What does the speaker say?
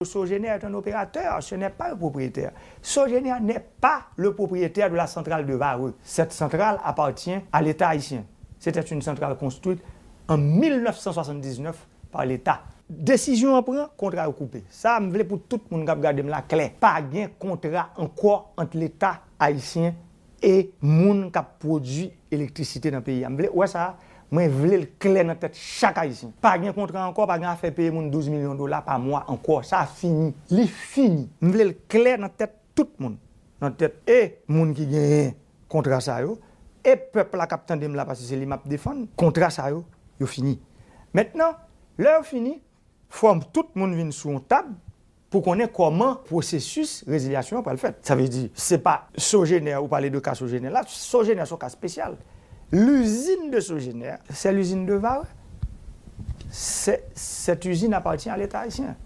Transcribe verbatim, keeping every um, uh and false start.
Sogener est un opérateur, ce n'est pas un propriétaire. Sogener n'est pas le propriétaire de la centrale de Varreux. Cette centrale appartient à l'État haïtien. C'était une centrale construite en mille neuf cent soixante-dix-neuf par l'État. Desizyon an pran, kontra yo koupe. Sa a, m vle pou tout moun k ap gade m la klè. Pa gen kontra ankò ant Leta ayisyen e moun k ap pwodui elektrisite nan peyi a. M vle, ou wè sa a, mwen vle l klè nan tèt chak ayisyen. Pa gen kontra ankò, pa gen afè peye moun douz milyon dola pa mwa ankò. Sa a fini. Li fini. M vle l klè nan tèt tout moun. Nan tèt e moun ki genyen kontra sa yo, e pèp la k ap tande m la, paske se li m ap defann, kontra sa yo, yo fini. Mentnan, lè yo fini, fò tout moun vin sou yon tab pou konnen kòman pwosesis rezilyasyon an pral fèt. Sa vle di, se pa Sogener, ou pale de ka Sogener la, Sogener se yon ka espesyal. L'usine de Sogener, c'est l'usine de Varreux. C'est, cette usine appartient à l'État haïtien.